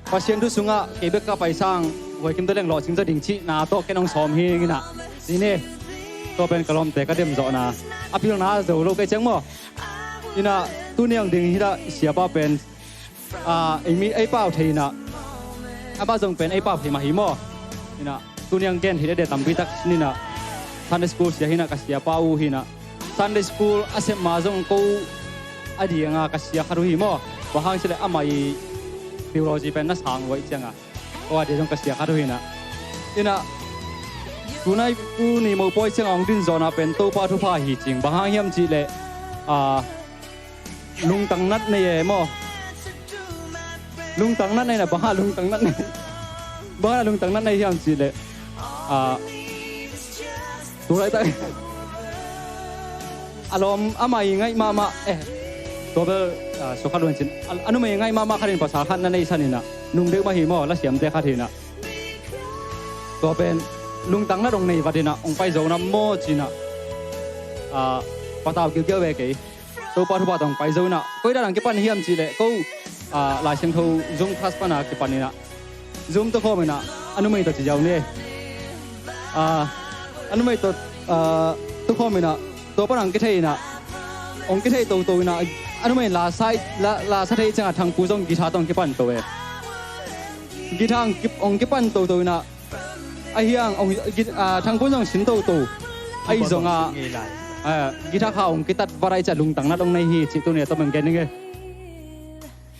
Pasian thu sungah kei bek ka paisang, huai kim tawh leng lawhcing zaw ding cihna tawh ken hong sawm hi ing in ah. Ci ni. Tua pen ka lawmte ka demzawhna, a pilna zo lo kei ciang maw. In ah tuni ang ding hi dah siapa pen, a, ei mi, ei pau thei in ah, amah zong pen ei pau thei mah hi maw. In ah tuni ang gen thei dede tampi tak sin in ah, Sunday school sia hi in ah, ka siapa uh hi in ah, Sunday school a sep ma zong ko a ding a ka sia khat uh hi maw. Bang hang cih leh amah i theology pen na sang uh ahih ciang a, ko a ding zong ka sia khat uh hi in ah. In ah tunai tuni mopawi ciang a hong din zawhna pen Topa thupha hi cing. Bang hang hiam cih leh, a, lungtang nat nei e maw. Lungtang nat nei in ah, bang hang lungtang nat nei, bang hang lungtang nat nei hiam cih leh, a, tu laitak a lawm amah i ngaih mahmah, eh, tua bel, a, sukha luan cin, a, a numei i ngaih mahmah khat in pasal khat na neihsan in ah, nung deuh mah hi maw, lasiamte khat hi in ah. Tua pen lungtang nat hong nei vat in ah, hong pai zo na maw ci in ah, a, patau kiukiau ve kei. Topa thupha tawh hong pai zo in ah, koi dan a kipan hiam cih leh, ko, a, Lai Siangtho Zoom class pan a kipan in ah, Zoom tawh khawm in ah, a numei tawh ci ziau ni. A, a numei tawh, a, tawh khawm in ah, tua pan a hong kithei in ah, hong kithei toto in ah, a numei la sa, la, la sa thei ciang a Thangpu zong guitar tawh hong kipan to e. Guitar hong ki, hong kipan toto in ah, a hiang, hong, gi, a, Thangpu zong sin toto. Ahi zong a, a, guitar kha hong kitat vat ahih ciang lungtang nat hong nei hi cih tuni a tawm hong gen ning e.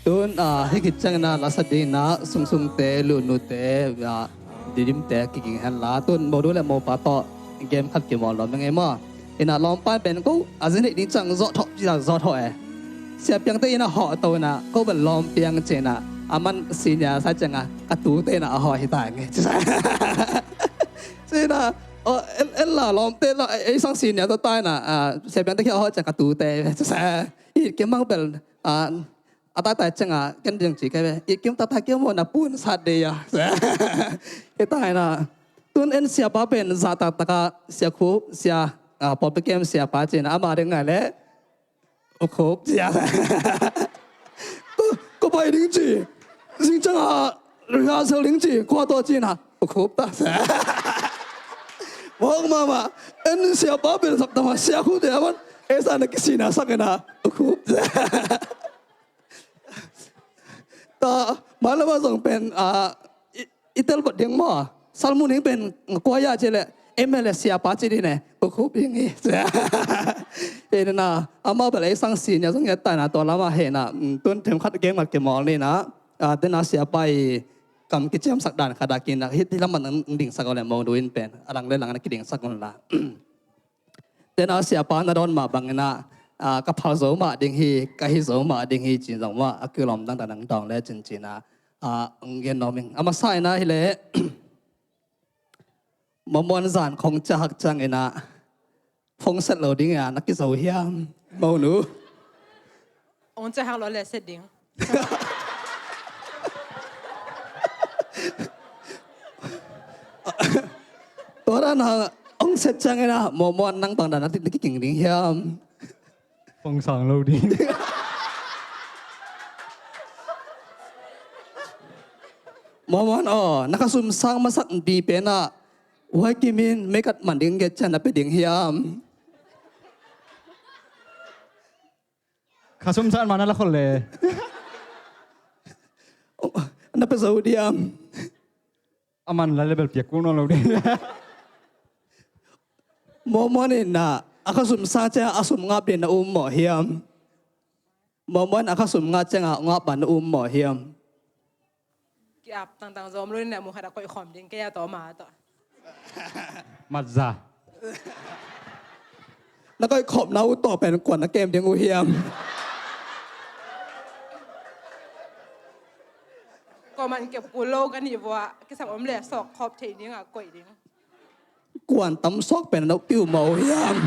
Tun, a, hih khit ciangin ah la sa ding in ah Sungsungte, Lunute, a, Didimte kiging hen la. Tun modu le mopa tawh game khat kimawl lawm ning e maw. In ah lawmpa in pen ko a zin hih ding ciang zawh thawh ci-in ah zawh thawh e. Siapiangte in ah hawh to in ah ko bel lawm piang ci-in ah, a man senior sa ciang a ka tute in ah a hawh hi ta ing e. Ci-in ah, aw, en, en la lawmte la, ei sang senior ta ta in ah, a, siapiangte khit a hawh ciang ka tute. Ci-in ah, i kim bang bel, a, a taitai ciang a ken ding ci kei ve. I kim taitai kim maw na pun sat de a. Hi ta in ah. Tun en siapa pen zahtaktak a Sia Khup, sia, a, Pawlpi kem siapa ci-in ah ama ding ngai leh U Khup sia. Ko, ko pai ding ci. Zing ciang a rehearsal ding ci. Khua tawh ci-in ah U Khup ta. Mawk mahmah. En siapa pen saptama Sia Khup te a man. Ei sa na kisina sak in ah U Khup. Ta, mailam ah zong pen, a, i, i tel vat ding maw. Salmu ning pen kua hia cih leh M L A siapa ci ding e, U Khup ding hi. Hi na, amah bel ei sang senior zong hi ta in ah tua lam ah hi na, mm, tun themkhat game khat kimawl ni na, a, den a siapa i kam kiciamsak dan khat a ki na, hih lam ah nang dingsak uh leh modu in pen, a lang le lang na kidingsak un la. Tena siapa na dawn mah bangin ah, ah, ka phal zo mah ding hi, ka hi zo mah ding hi, ci zong mah, a kilawm dangdang dawng le cincin ah, ah, hong gen nuam ing. A masa in ah hi leh, mamuan zan khong ciahak ciangin ah, phone set lo ding a, na kizo hiam, monu? Hong ciahak lo le set ding. Tua dan a hong set ciangin ah, Mormon, nang bang dan a na kiking ding hiam? Pang sang lo ding. Mormon aw, na khasum sang masak ni pen ah, huai kimin meikat man ding nget ciang na pia ding hiam? Khasum sang man a la khol le. Na pia zo diam? A man la le bel piak kul nawn lo ding. Mormon in ah, a khasum sang ciang a sum ngap ding na um mawh hiam? Mormon, a khasum ngap ciang a ngap bang na um mawh hiam? Ki-ap tangtang zom lo in ah, mun khat ah koih khawm ding kei a tawh ma tawh. Mat za. Na koih khawmna uh tawh pen kuan na kem ding uh hiam? Kuaman kep kul lo ka nih vua, kisam om le sawk khawp thei ding a koih ding. Kuan tam sawk pen na piu maw hiam?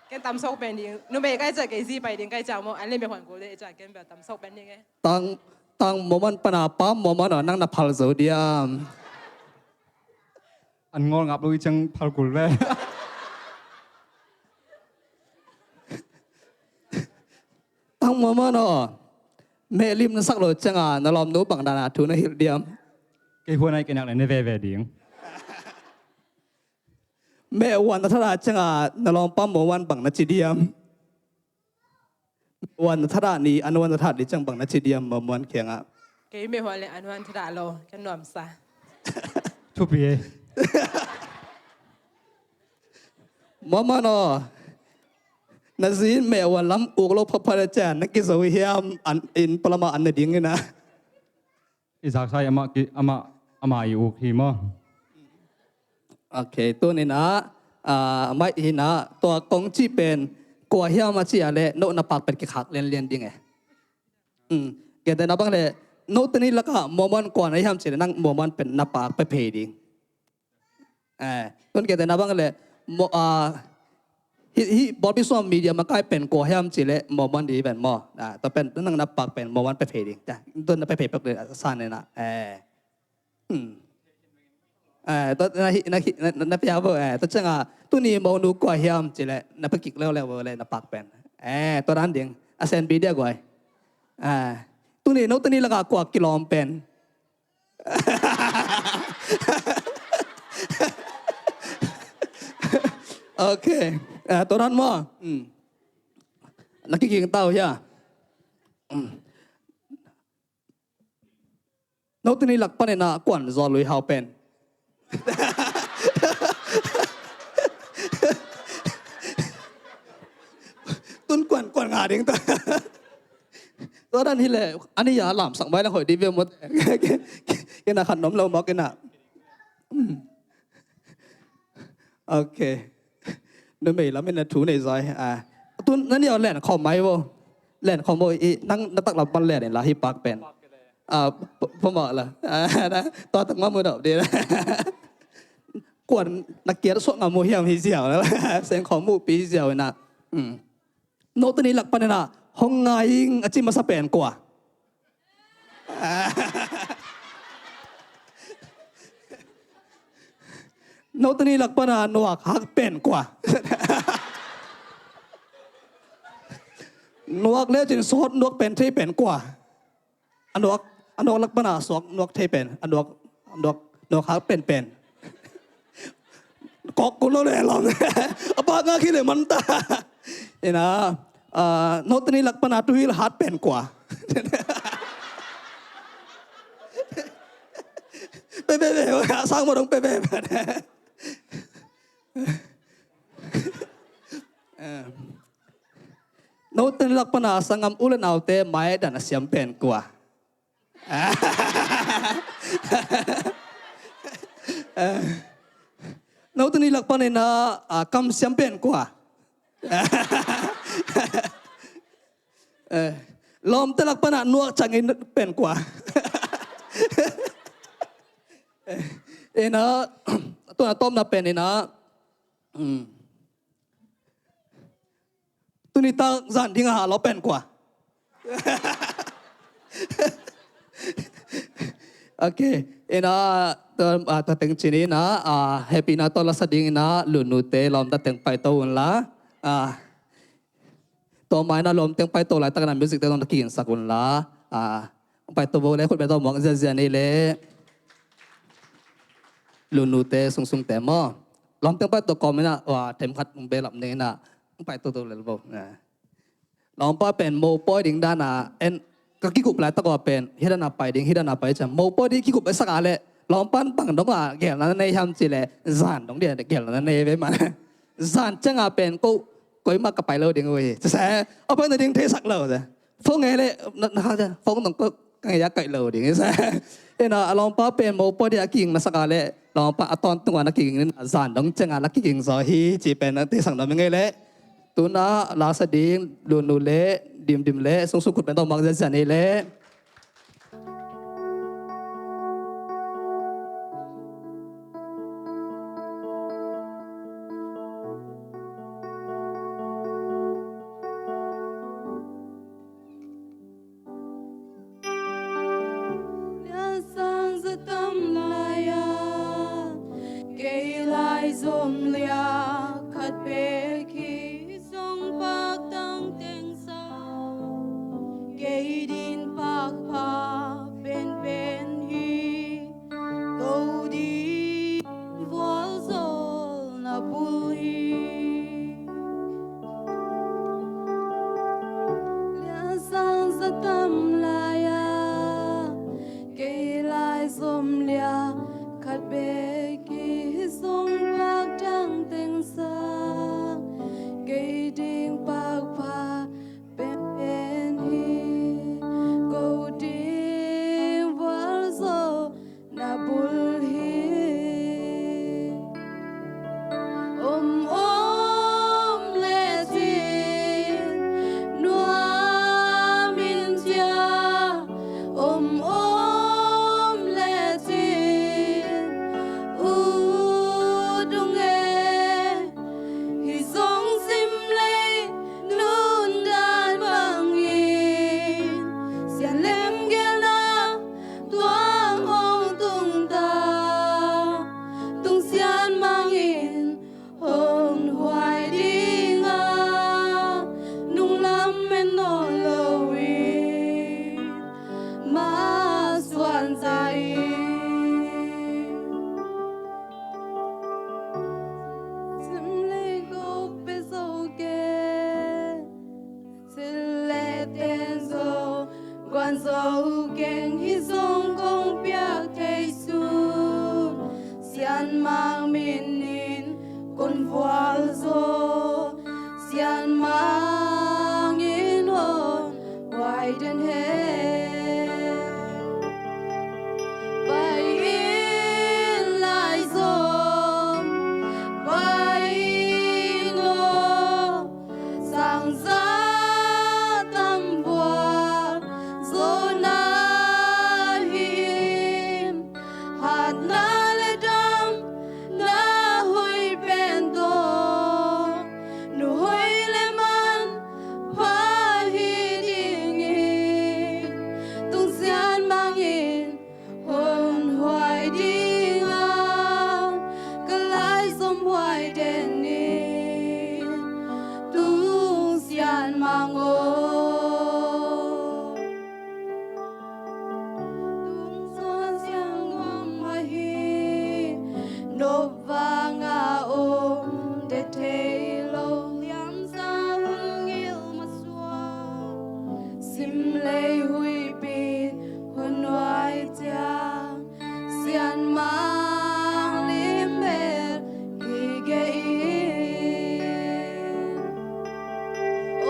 Ken tam sawk pen ding. Numei kai ciah kei zi pai ding kai ciah maw, an le me huan kul de ciah ken bel tam sawk pen ding e. Tang, tang Mormon pan a Pa Mormon aw, nang na phal zo diam? An ngawl ngap lo i ciang phal kul ve. Tang Mormon aw, meh lim na sak lo ciang a na lawmnu bang dan a thu na hilh diam? Kei huan ai kei nak le ne veve ding. Meh uan na that a ciang a na lawmpa Mormon bang na ci diam? Uan na that a ni, an uan na that ni ciang bang na ci diam Mormon kiangah? Kei meh uan le an uan that a lo, ka nuamsa. Thupi e. Mormon aw, na zi in meh uan lam uk lo phaphat a ciang na kizo hiam, an in palama an na ding in ah? I zaksa i amah ki, amah, amah i uk hi maw? Ok, tuni in ah, ah, amah hi in ah, tua kong cih pen kua hiam a cih a leh, no na pak pen kikhak lianlian ding e. Um, gentehna bang leh, no teni lakah Mormon kua na hiam cih leh, nang Mormon pen na pak pia phei ding. Eh, tun gentehna bang leh, mo, ah, hih, hih bawlpi sung media makai pen kua hiam cih leh Mormon di pen maw. Ah, tua pen, nang na pak pen Mormon pia phei ding. Tua, tun na pia phei pak ding, san in ah. Eh. Hmm. Eh, tua, na hi, na hi, na, na pia bo, eh, tua ciang a, tuni monu kua hiam cih leh, na pia kik leuleu bo leh na pak pen. Eh, tua dan ding. A sen bi dia guai. Eh, tuni, no teni lakah kua kilawm pen. Ok. Ah, tua dan maw. Hmm. Na kiking tau hia. Hmm. No teni lak panin ah kuan zaw lui hau pen. Tun kuan, kuan nga ding ta. Tua dan hi leh, ani ya lamsak mai lang hoih di ve mawk. Kei na khan nom lo mawk in ah. Hmm. Ok. Numei lam in na thu nei zai. Ah. Tun na ni aw len khawm mai vo. Len khawm vo i nang na tak lam pan len in la hi pak pen. Ah, pamawh la. Ah, na, tua tak ma mu dawh di. Kuan na kiat suak ngam uh hiam hi ziau la. Seng khawm uh pi hi ziau in ah. Hmm. No teni lak panin ah hong ngai ing a ci masa pen kua? No teni lak panin ah nuak hak pen kua? Nuak le cin sawt nuak pen thei pen kua? A nuak, a nuak lak panin ah suak nuak thei pen, a nuak, a nuak, nuak hak pen pen. Kawk kul lo le lam. A bak ngak hi le man ta. Ina, ah, no teni lak panin ah tuhil hat pen kua? Pe, pe, pe, sang mo dong pe, pe, pe. Eh. No teni lak panin ah sanggam u le naute mai dan a siam pen kua? No teni lak panin ah, ah, kam siam pen kua? Eh, lawmte lak panin ah nuak ciangin pen kua? Eh, ina, tua na tawpna pen ina, hmm. Tuni tak zan ding a hah lo pen kua? Ok. Ina, tua, ah, tua teng cin ina, ah, hehpihna tawh la sa ding ina, Lunute lawmta teng paito un la. Ah, tua ma ina lawm teng paito laitak ina music te zong na kiginsak un la. Ah, paito bo le khut beng tawh muak ziazia ni le. Lunute sungsungte maw. Lawm teng paito kawm ina, wa, themkhat ung belap ni ina. Paito to le bo. Ah. Lawmpa pen mopawi ding dana en ka kikup laitak a pen hih dana pai ding, hih dana pai ciang mopawi ding kikup a sak a leh lawmpa in bang dong a gelna na nei hiam cih leh zan dong dia gelna na nei ve mah. Zan ciang a pen ko koimah ka pai lo ding uh hi. Ci se a pai na ding theisak lo se. Phone ngei leh na na ha phone dong ko ka ngei a kaih lo ding hi se. Ina a lawmpa pen mopawi ding a kiging na sak a leh lawmpa a tawntung a na kiging in zan dong ciang a la kiging zaw hi ci pen na theisak na mi ngei leh. Tuna la sa ding Lunu le Dimdim le sungsung khut beng tawh muak ziazia ni le. Liansang za tam lai-a kei lai zom lia khat bek hi zong pak tang teng sa. Kei din pak pha penpen hi. Ko ding vualzawlna bul hi. Liansang za tam lai-a kei lai zom lia khat bek hi zong pak tang teng sa. Kei ding pak pha penpen hi. Ko ding vualzawlna bul hi. Om om le cin nuam in cia. Om om le cin u dung e. Hih zong sim lei nundan bangin sian lem gelna tuang hong tung ta. Tung sian mangin hong huai dinga nunglam men nawn lo in masuan zai. Sim lei ko pe zo ke. Sil le ten zo guan zo keng hi zong kong piak thei sun. Sian mang min in kon vual zo. Sian mang in hon huai den he. Pai in lai zom pai in aw. Sang za tam vual zo na hi in. Hatna le damna hoih pen tawh nu hoih le man pha hi ding hi. Tung sian mangin hon huai dinga ka lai zom huai den in tung sian mang aw. Tung suan siang nuam ahi nop vanga om de thei lo liam sa hun ngil ma suak. Sim lei huihpi hun nuai ciang sian mang lim bel gige in.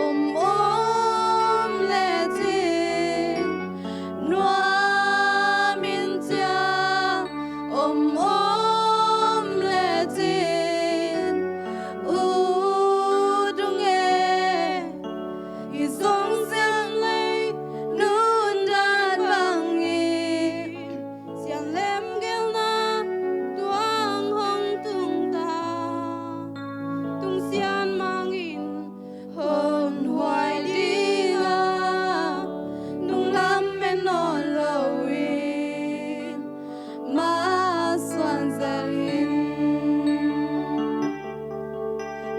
Om om le cin nuam in cia. Om om le cin u dung e. Hih zong sian lei nundan bangin sian lem gelna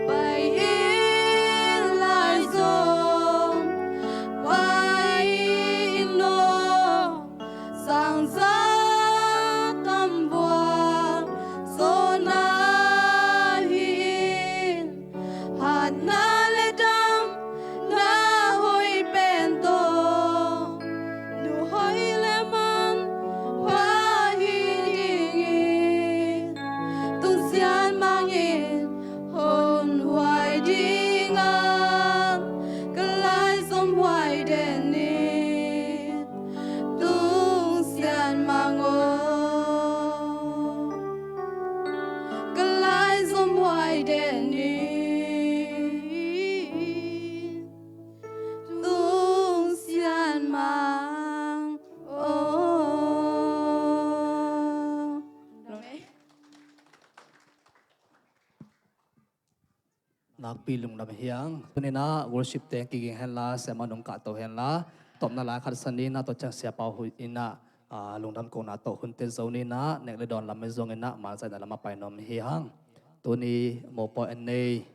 Pai in lai zong, pai in aw, sangza tam vua, zawn ahi in, hatna le damna hoih pen tawh, nu hoih le man pha hi dingin, tungsian mangin hon huai ding a, ka laizom huai den in, tungsian mang aw, ka laizom huai den in, tungsian mang aw. Nakpi lungdam hi hang. Tuni-in ah worship te kiging henla, siamah nung kahto henla, tawpna lai khat sa ni-in ah, tua ciang Sia Pau Hui in ah, ah, lungdam kohna tawh hun te zo ni-in ah, nek le dawn lam ahi zongin ah, manzaihna lam a pai nuam hi hang. Tuni mopawi a nei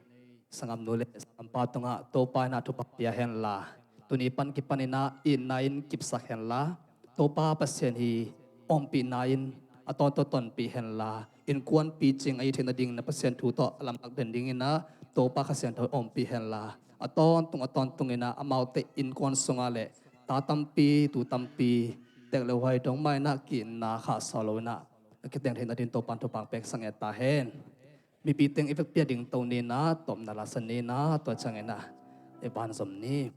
sanggamnu le sanggampa tungah Topa in ah thupha pia henla, tuni pan kipanin ah itna in kipsak henla, Topa Pasian hi ompihna in a tawntung tonpih henla, innkuanpih cing a hi theih nadingin ah Pasian thu tawh a lamlak den dingin ah Topa Kha Siangtho ompih henla, a tawntung a tawntungin ah amaute innkuan sungah le ta tampi, tu tampi, tek le huai dong mah in ah ki-itna khahsuah lo-in ah a kiteng theih nading Topa in thupha peksak ngiat ta hen. Mipi teng i vekpi a dingto ni-in ah, tawpna la sa ni-in ah, tua ciangin ah i vanzom ni.